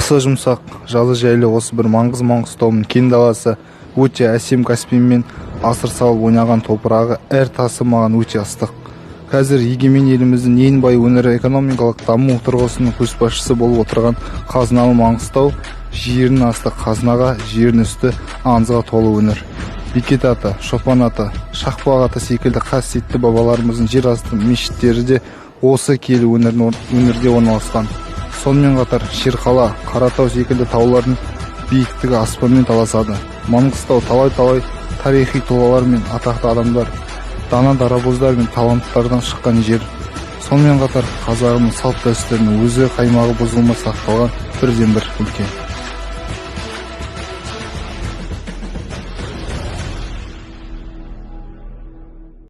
Қысы жұмсақ, жазы жайлы осы бір маңғаз Маңғыстауының кең даласы, өте әсем Каспиймен асыр салып ойнаған топырағы, әр тасы маған өте ыстық. Қазір егемен еліміздің ең бай өңірі, экономикалық даму тұрғысының көшбасшысы болып отырған қазыналы Маңғыстау жерінің асты қазынаға, жерінің үсті аңызға толы өңір. Бекет ата, Шопан ата, Шақпақ ата секілді қасиетті бабаларымыздың жер асты мешіттері де осы киелі өңірде орналасқан. Сонымен қатар Шерқала, Қаратау секілді таулардың биіктігі аспанмен таласады. Маңғыстау талай-талай тарихи тұлғалар мен атақты адамдар, дана дарабоздар мен таланттардан шыққан жер. Сонымен қатар қазағымның салт дәстүрінің өзі қаймағы бұзылмай сақталған бірден бір өлке.